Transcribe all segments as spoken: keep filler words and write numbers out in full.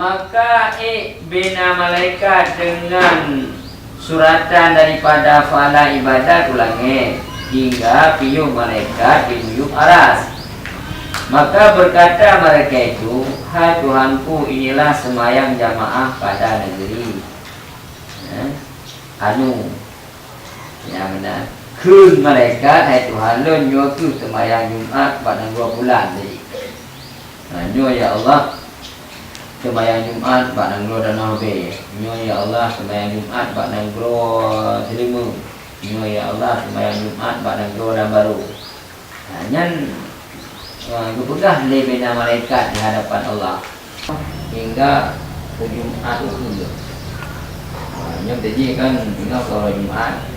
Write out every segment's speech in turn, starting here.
Maka ék bina malaikat deungon suratan daripada pahala ibadat u langét, hingga piôh malaikat jimiyueb aras. Maka berkata mereka itu, "Hai Tuhanku, inilah sembahyang jamaah pada negeri, eh, anu." Nyang meunan, kheun malaikat, "Hai Tuhan lôn, nyoe kheueh teumbahyang Jumat bak nanggroe pulan tadi." Nah, nyoe, ya Allah, teumbahyang Jumat bak nanggroe Danau Abee. Nyoe, ya Allah, teumbahyang Jumat bak nanggroe Seulimeue. Nyoe, ya Allah, teumbahyang Jumat bak nanggroe Danbaru. Nah, nyan, eh, geupeugah lé bina malaikat di hadapan Allah hingga u Jumat ukeue. Nah, nyoe teujih kan ingat uroe Jumat.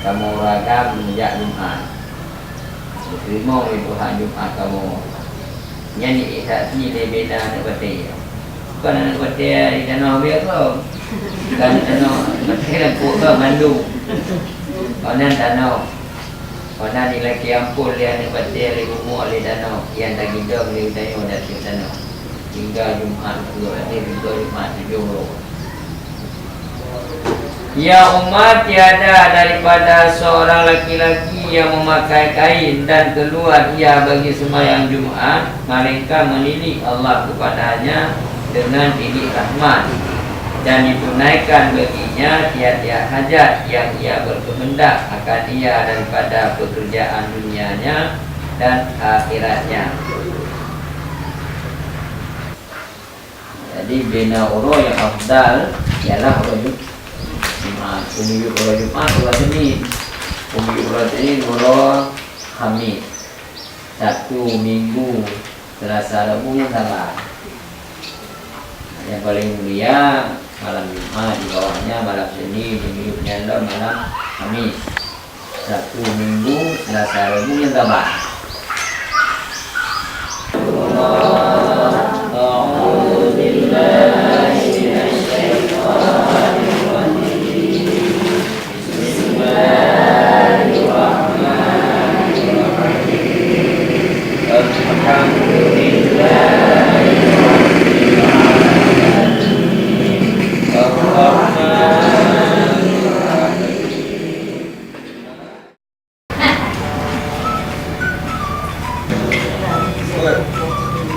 Kamoe ureueng agam jak Jumat. Geuteurimong lé Tuhan Jumat kamoe. Nyan saksi lé bina aneuk batée. Kon aneuk batée di Danau Abee kon. Kon aneuk batée lam pruet kon mandum. Kon nan tanoh. Kon nan dilakée amphon lé aneuk batée lé bumoe lé tanoh, nyang tagidong lé geutanyoe dan tiep tanoh. Hingga Jumat ukeue, até ukeue Jumat tujoh uroe. Ya umat, tiada daripada seorang laki-laki yang memakai kain dan keluar ia bagi sembahyang Jumat, melainkan menilik Allah kepadanya dengan tilik rahmat, dan ditunaikan baginya tiap-tiap hajat yang ia berkehendak akan ia daripada pekerjaan dunianya dan akhiratnya. Jadi, bina uroe nyang afdal ialah uroe Ju-, Jumat. Peumiyueb uroe Jumat, uroe Senin. Peumiyueb uroe Senin, uroe Khamis. Sabtu, Minggu, Selasa, Rabu nyang saban. Nyang paleng mulia malam Jumat, di bawahnya malam Senin, peumiyueb nyan lom malam Khamis. Sabtu, Minggu, Selasa, Rabu nyang saban.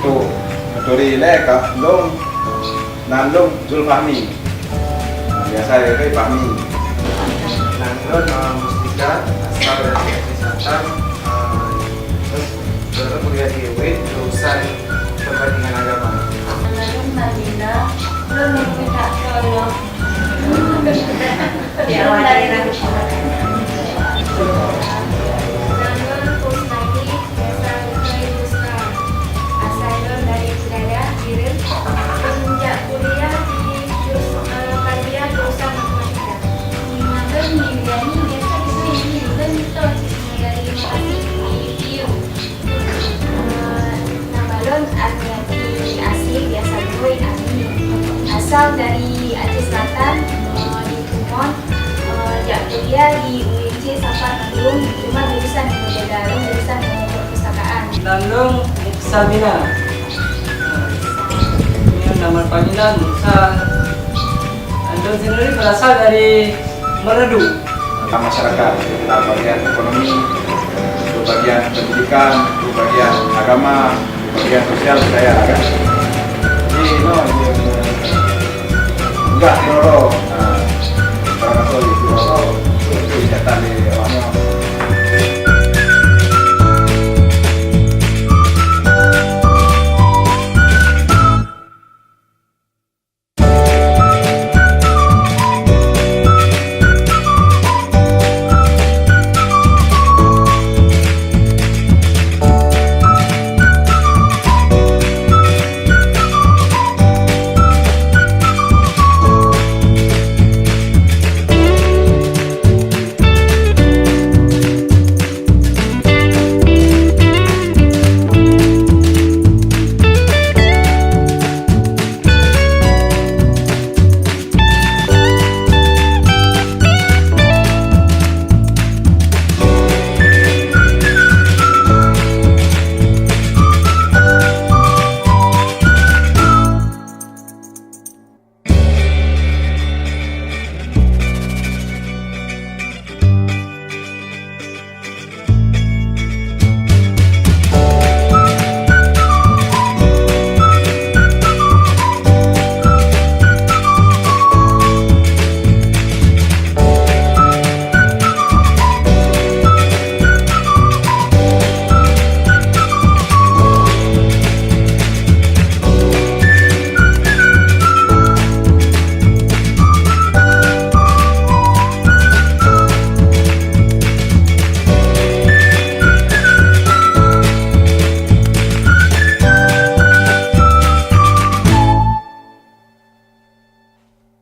Tu, turi lé ka lôn, nan lôn Zulfahmi. Biasa lé Fahmi. Nan lôn, ah, Mustika, asal dari Aceh Selatan, ah, terus, terus kuliah di U I N, jurusan Perbandingan Agama. Lôn Marlina, lôn meunyoe that droe nyoe. Lôn dari Rangoon. Nama lôn Kusnaini, biasa geukheun Kusna. Asai lôn dari Hidayah, Bireuen. Lôn jak kuliah di jurus-, eh, kajian jurusan matematika. Nama lôn Yuliani, biasa geukheun Yuli. Lôn meutuah cit dari lokasi di Pieu. Nama lôn Arniati Asih, biasa geukheun Ami. Asal dari Aceh Selatan, eh, di Tumon, eh, jak kuliah di U I N C Sapat Bandung, cuma jurusan yang berbeda, lôn jurusan ilmu perpustakaan. Nama lôn Muksamina. Ini nama panggilan Muksa. Lôn sendiri berasal dari Meredu. Masyarakat, bagian ekonomi, bagian pendidikan, bagian agama, bagian sosial budaya, kan?